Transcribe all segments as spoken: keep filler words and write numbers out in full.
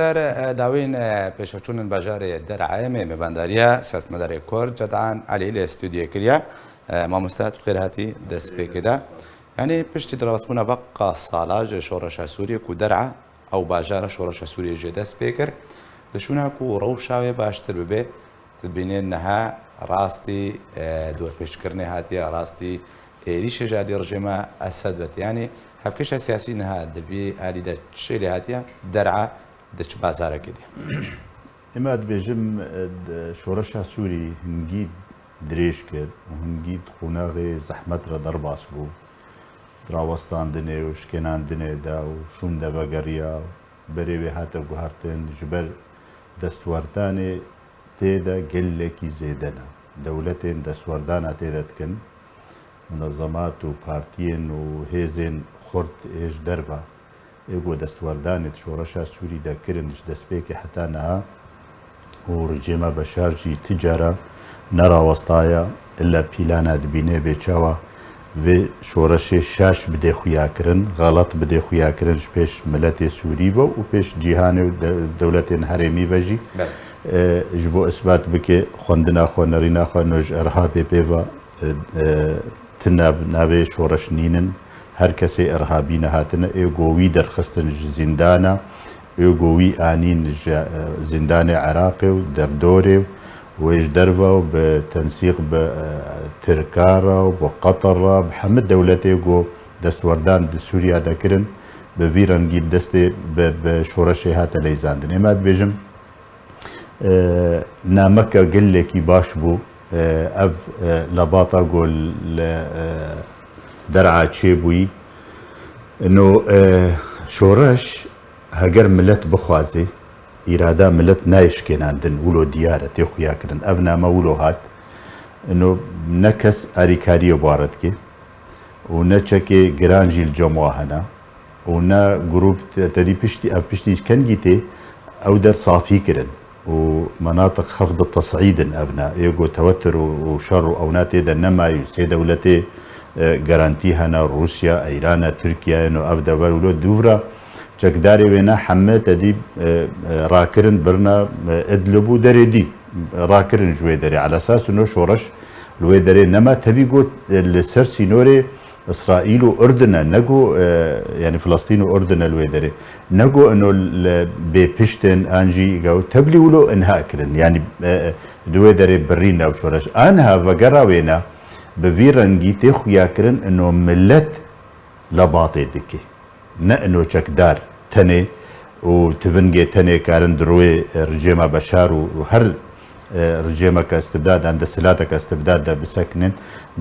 Ser, e, dawîn, e, pêşveçûnên bajarê Der'ê me mêvandariya siyasetmedarê Kurd Cedan Elî li stûdyoyê kiriye. E, mamoste, tu xêr hatî destpêkê de. Yanî piştî derbasbûna veqa sala ji şoreşa Sûriyê ku Der'e ew bajara şoreşa Sûriyê jê dest pê kir, li şûna ku rewşa wê baştir bibe, dibînin niha rastî, e, dorpêçkirinê hatiye, rastî êrîşê ji alî rejîma Esed ve tê. Yanî hevkêşa siyasî niha di vî alî de çi lê hatiye, Der'e di çi bazarekê de? Ema dibêjim, e, d-, şoreşa Sûrî hingî dirêj kir û hingî di qonaxê zehmet re derbas bû. Di rawestandinê û şikênandinê de û şûn de vegeriya, berê wê hate guhertin, ji ber destwerdanê tê de gelekî zêde ne. Dewletên destwerdana tê de dikin, munezemat û partiyên û hêzên xurt ê ji derve ê ku destwerdanê di şoreşa Sûrî de kirin ji destpêkê heta niha û rejîma Beşar jî ti cara nerawestaye, illa pîlana dibîne bê çawa vê şoreşê şaş bidê xuya kirin, xelet bidê xuya kirin ji pêş miletê Sûrî ve û pêş cîhanê û de-, dewletên herêmî ve jî. Belê. E, ji bo isbat bike xwendina xwe, nerîna xwe no ji irhabê pê ve, e, e, ti nav-, navê şoreş nînin. Her kesê irhabî nehatine, ê go wî derxistin ji zîndana, ê go wî anîn ji, e, zîndanê Iraqê û derdorê û wê ji derve û bi tensîq bi, e, Tirka re û bi Qeter re, bi hemî dewletê go destwerdan di Sûriya de kirin, bi vî rengî bi destê bi, bi şoreşê hate leyzandin. Ê me dibêjim, e, nameke gelekî baş bû. E, ev, e, lebata ku li, e, Der'a çêbûyî. No, e, şoreş heger milet bixwaze, îrada milet nayê şikênandin, wilo diyar e, tê xuya kirin. Ev name wilo hat. No, ne kes arîkariyê bi re dike û ne çekê giran jî li cem wa hene. û ne grûp te-, tedî piştî, ev piştî kengî tê, ew der safî kirin û menatiq xefd tes'îd in ev ne. Ê ku tewetur û, û şer û ewna tê de nemayî û sê dewletê, e, garantî hene, Rûsya, Îran e, Tirkiye ye, no ev dever wilo dûv re çekdarê wê ne heme tedî, e, e, rakirin birna, e, Idlib û derê dî rakirin ji wê derê. Elesas no şoreş li wê derê nema tevî got, e, li ser sînorê Îsraîl û Urdun e, ne ku, e, yanî Filistîn û Urdun e li wê derê. Ne ku ino li bê piştin an jî ew tevlî wilo inha kirin. Yanî, e, e, di wê derê birî nav şoreş. Anha vegera wê ne bi vî rengî tê xuya kirin ino milet lebatê dike. Ne ino çekdar tenê û tivingê tenê karin di rûyê, e, rejêma Beşar û, û her, e, rejêmeke istibdad an desthilateke istibdad de bisekinin,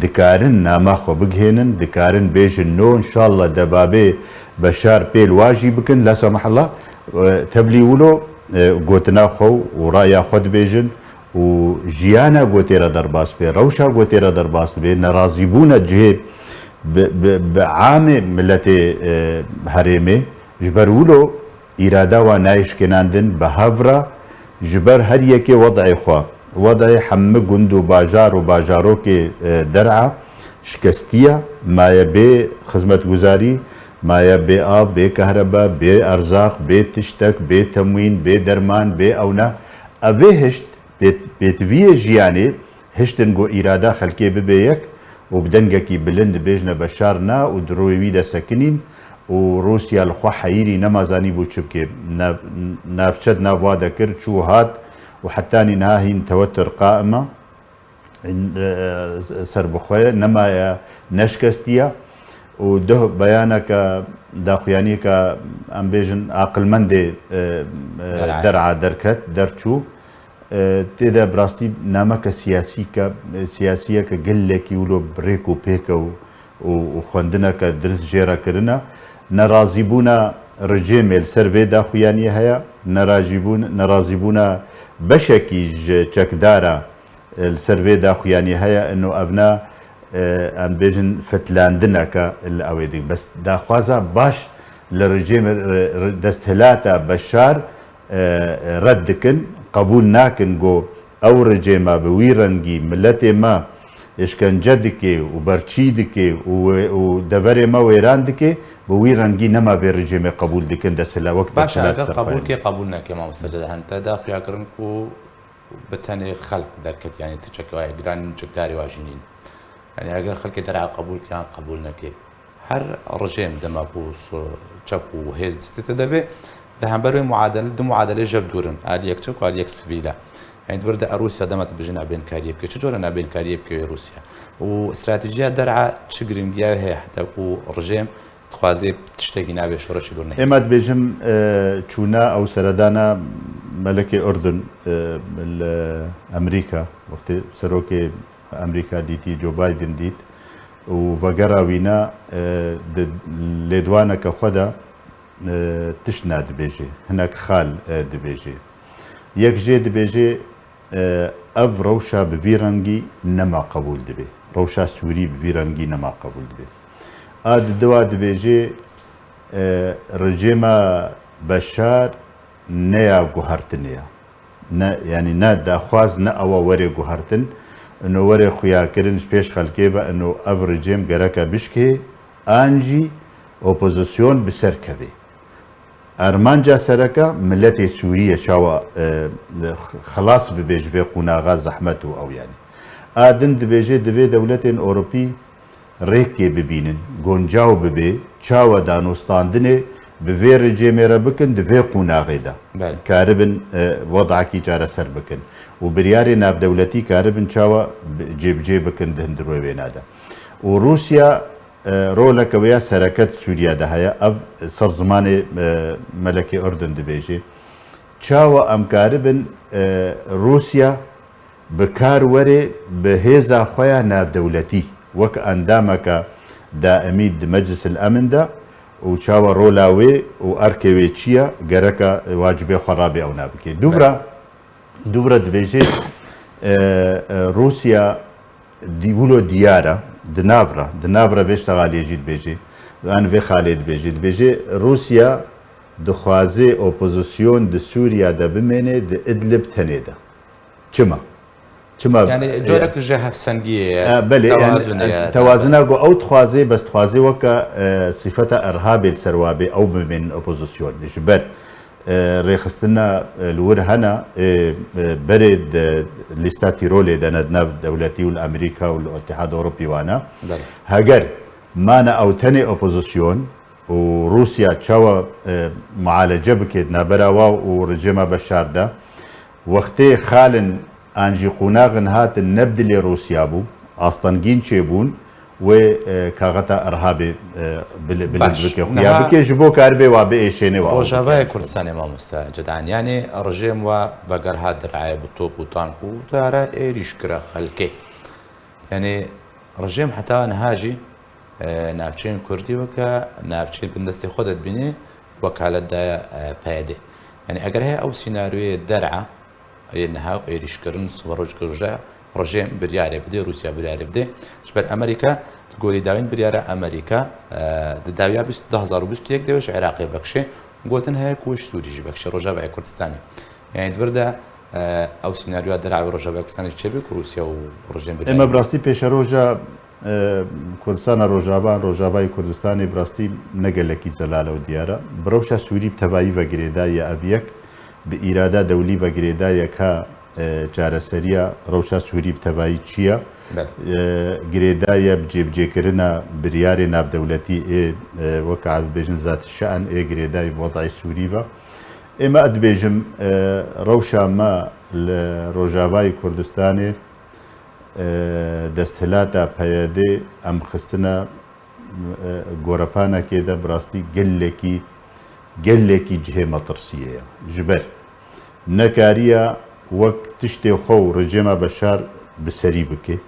dikarin nama xwe bigihênin, dikarin bêjin no, înşallah debabê Beşar pêl wa jî bikin, la semahillah, e, tevlî wilo, e, gotina xwe û raya xwe dibêjin û jiyana gotê re derbas be, rewşa gotê re derbas be, nerazîbûna cihê bi, bi, bi amê miletê, e, herêmê, ji ber wilo îrada wan nayê şikênandin bi hev re, ji ber her yekê wed'ê xwe. Wed'ê hemî gund û bajar û bajarokê, e, Der'a şikestiye, maye bê xizmetguzarî, maye bê av, bê kehreba, bê erzaq, bê tiştek, bê temwîn, bê derman, bê ewna. Evê hişt pêt-, pêtiviyê jiyanê hiştin ku îrada xelkê bibe yek û bi dengekî bilind bêjne Beşar na û di rûyê wî de sekinîn û Rûsya li xwe heyîrî nema zanîbû çi bike. Nav-, navçe di nav wa de kir, çû hat û hetanî niha hîn tewetur qaim e. E, ser bi xwe ye, nemaye, neşkestiye. Û duh beyaneke daxuyaniyeke, em bêjin, aqilmendê, e, e, Der'a. Der'a derket, derçû. E, tê de bi rastî nameke siyasîke, e, siyasiyeke gelekî wilo bi rêk û pêk e û, û, û xwendineke dirist jê re kirine. Nerazîbûna rejêmê li ser vê daxuyaniyê heye, nerazîbûn-, nerazîbûna beşekî ji çekdara, e, li ser vê daxuyaniyê heye, ino evna, e, em bêjin fitlandineke li ew ê dik. Bes daxwaza baş li rejêmê, re-, re-, desthilata Beşar, e, red dikin, qebûl nakin ku ew rejêma bi wî rengî miletê me, Îşkence dike û berçî dike û wê-, û deverê me wêran dike, bi wî rengî nema vê rejîmê qebûl dikin, desthilat, wek Baş e, desthilat eger qebûl serxweyî. Kê, qebûl neke, mamoste Cedehan, te da xuyakirin ku bi tenê xelk derket, yanî ti çekê wayê giran, çekdarê wa jî nîn. Yanî eger xelkê derha qebûl ke yan qebûl neke, her rejîm dema ku so-, çep û hêz distê te de bê, li hember wê muadele, du muadelê jev dûr in, aliyek çep û aliyek sivîl e. Yanî di vir de e Rûsya dema tu dibêjî nabênkariyê bike, çi cure nabênkariyê bike wê Rûsya? Û stratejiya derha çi giringiya heye heta ku rejîm dixwaze tiştekî navê şoreşê dûr nehê? Êma dibêjim, e, çûna ew seredana melekê Urdun, e, li Emerîka, wextê serokê Emerîka dîtî, Joe Biden dît û vegera wîna, e, di lêdwaneke xwe de, e, tişt nadibêjê, hinek xal, e, dibêjê. Yek jê dibêjê, e, ev rewşa bi vî rengî nema qebûl dibe. Rewşa Sûrî bi vî rengî nema qebûl dibe. A di dua dibêjê, e, rejêma Beşar ne ya guhertinê ya. Ne, yanî ne daxwaz, ne ewa were guhertin. Ino were xuyakirin ji pêş xelkê ve, ino ev rejêm gereke bişkê, an jî opozîsyon bi ser kevê. Armanca sereke miletê Sûrî ye, çawa, e, xilas bibe ji vê qonaxa zehmet û ew yanî. A din dibêje, divê dewletên Ewropî rêkê bibînin, goncaw bibe, çawa danûstandinê bi vê rejêmê re bikin di vê qonaxê de. Belê. Karibin, e, wedakî çareser bikin. Û biryarê navdewletî karibin çawa bi-, cêbicê bikin di hundirê wêna de. Û Rûsya, e, roleke wê ya sereke di Sûriye de heye. Ev ser zimanê, e, Melekê Urdun dibêje. Çawa em karibin, e, Rûsya bi kar were bi hêza xwe ya navdewletî, wek endameke daimî di Meclis el Emin de û çawa rola wê û erkê wê çi ye, gereke wacibê xwe rabê ewna bike. Dûvra, dûvra dibêje, e, e, Rûsya di-, wilo diyar e, di nav re, di nav re vê ştexaliyê jî dibêje, an vê xalê dibêje, dibêje, Rûsya dixwaze opozîsyon di Sûriya de bimêne, di Idlib tenê de. Çima? Çima? Yani, e, corek ji hevsengiyê ye, e, belê, yani, tewazunê e, ye, tewazuna ku ew dixwaze, bes dixwaze weke, e, sifeta erhabê li ser wa bê, ew bimênin opozîsyon. Ji ber, e, rêxistina, e, li wir hene, e, e, berê di lîsta tîrolê de ne, di nav dewletî û li Amerîka û li Îtihad Ewropî wana. Belê. Heger mane ew tenê opozîsyon, û Rûsya çawa, e, mualece bike di navbera wa û rejêma Beşar de. Wextê xalin an jî qonaxin hatin ne bi dilê Rûsya bû, astengîn çêbûn, wê, e, kaxeta erhabê, e, bil-, bilind Baş. Bike, xuya niha bike, ji bo karibê wa biêşêne wa. Rojavayê Kurdistanê, mamoste Cedan, yani rejêm wa vegerha dirayê bi top û tank û tayare êrîş kire xelkê. Yani rejêm heta niha jî e, navçeyên Kurdî weke navçeyên bindestê xwe de dibîne, wekalet daye, e, P Y D. Yani eger heye ew sînaryoyê der'a yê niha êrîşkirin, siberoj rejîm biryarê bide, Rûsya biryarê bide. Ji ber Amerîka, li gorî dawîn biryara Amerîka, e, di dawiya bîst, du hazar û bîst û yek de ji Iraqê vekişê, gotin heye ku ji Sûrî jî vekişê, Rojavayê Kurdistanê. Yani di vir de, e, ew sînaryoya der'a wê Rojavayê Kurdistanê çêbe ku Rûsya û rejîm bide. Ême bi rastî pêşeroja, e, Kurdistana Rojava, Rojavayê Kurdistanê bi rastî ne gelekî zelal e û diyar e. Bi rewşa Sûrî bi tevayî ve girêdayî ye ev yek, bi îrada dewlî ve girêdayî ye ka, e, çareseriya rewşa Sûrî bi tevayî çi ye. Belê. E, girêdayî ye bi cêbicêkirina biryarê navdewletî ê, e, weke bibêjin zat şe'en ê girêdayî bi wed'ê Sûrî ve. Ême ez dibêjim, e, rewşa me li Rojavayê Kurdistanê, e, desthilata P Y D em xistine, e, gorepanekê de bi rastî gelekî, gelekî cihê metirsiyê ye. Ji ber nekariya wek tiştê xwe û rejêma Beşar bi serî bike.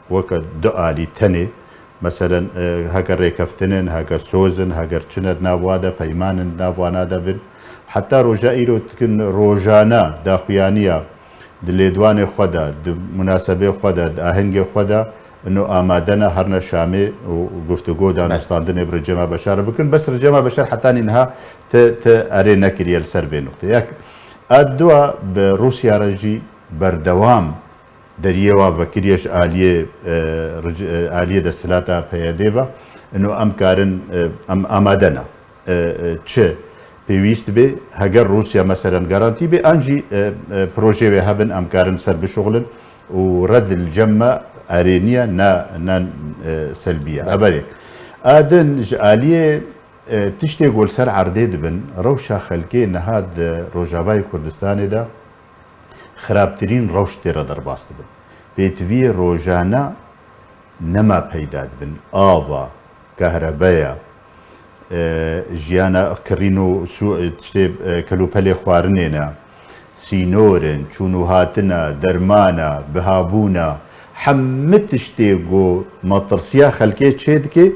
Weke du alî tenê, meselen, e, heke rêkeftin in, heke soz in, heger çi ne di nav wa de, peyman in di nav wana de bin. Heta roja îro dikin rojane daxuyaniya di lêdwanê xwe de, di munasebê xwe de, di ahengê xwe de, ino amade ne, herne Şamê û guftûgo, belê, danûstandinê bi rejêma Beşar re bikin. Bes rejêma Beşar hetanî niha ti, ti erê nekiriye li ser vê nuqtê. Yek, a dua bi Rûsya re jî berdewam deriyê wa vekiriye ji aliyê, e, ric-, e, aliyê desthilata P Y D ve. Ino em karin, e, em amade ne. E, e, çi pêwîst bê, heger Rûsya meselen garantî bê, an jî, e, e, projeyê wê hebin, em karin ser bişuxulin û red li cem me erêniye, ne, ne, e, selbiye. Belê. Ev e yek. A din ji aliyê, e, tiştê ku li ser erdê dibin, rewşa xelkê niha di Rojavayê Kurdistanê de xirabtirîn rewş tê re derbas dibin. Pêtiviyê rojane nema peyda dibin. Ava, kahrebeya, e, jiyana kirîn û su-, tiştê, e, kelûpelê xwarinê ne, sînor in, çûn û hatina, dermana, bihabûna, hemî tiştê ku metirsiya xelkê çê dike,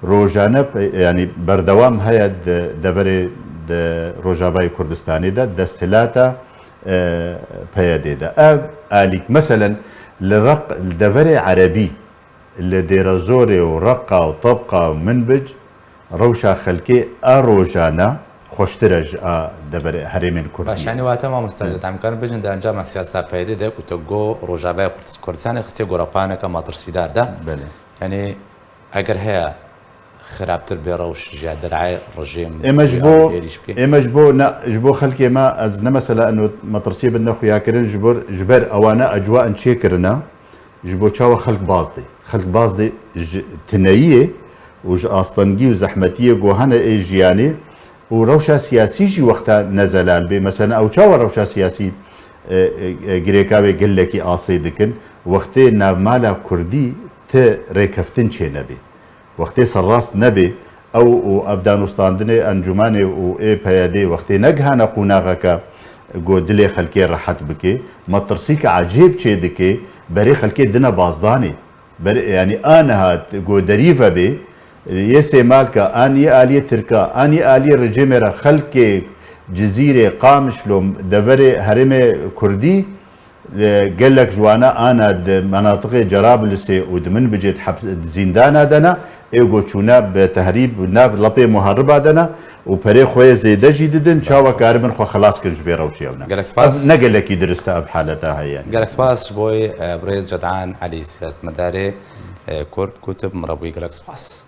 rojane pe-, yanî berdewam heye di deverê, di Rojavayê Kurdistanê de, desthilata, e, P Y D de. Ev alîk, meselen, li Req, li deverê Erebî, li Dêrezorê û Reqa û Tebqa û Minbic, rewşa xelkê a rojane xweştir e ji a deverê herêmên Kurdî. Baş, yanî wate mamosta, Evet. Jî em karin bêjin di encama siyaseta P Y D de ku te got Rojavayê Kurd-, Kurdistanê xistiye gorepaneke metirsîdar de. Belê. Yanî eger heye xirabtir bê rewş ji derê rejîm Ême ji ya bo, êrîş bike? Ême ji bo ne, ji bo xelkê me ez ne mesela eno metirsiyê bin ne xuyakirin ji bo, ji ber ewane ecwa in çêkirine. Ji bo çawa xelk baz dê? Xelk baz dê ji tineyiyê û ji astengî û zehmetiyê ku hene ê jiyanê û rewşa siyasî jî wexta ne zelal bê. Mesela ew çawa rewşa siyasî, e, e, e, girêka wê gelekî asê dikin? Wextê navmala kurdî ti rêkeftin çênebê. Wextê serrast nebê, ew û ev danûstandinê encûmenê û ê P Y D wextê negihane qûnaxeke ku dilê xelkê rehet bike, metirsîke ecêb çê dike, berê xelkê dine bazdanê. Ber-, yanî a niha t-, ku derî vebê, yê sêmalka, an yê aliyê tirka, an yê aliyê rejîmê re xelkê Cizîrê, Qamişlo, deverê herêmê Kurdî, e, gelek ji wana ana di menatiqê Cerablisê û di Minbicê di heps-, di zîndana de ne, ê ku çûne bi tehrîb nav lepê muhariba de ne û perê xwe yê zêde jî didin, çawa karibin xwe xelas kin ji vê rewşê ew ne. Gelek spas. Ev ne gelekî dirist e ev haleta heye. Gelek spas ji bo, e, birêz Cedan Elî, siyasetmedarê, e, Kurd, ku tu bi min re bûyî. Gelek spas.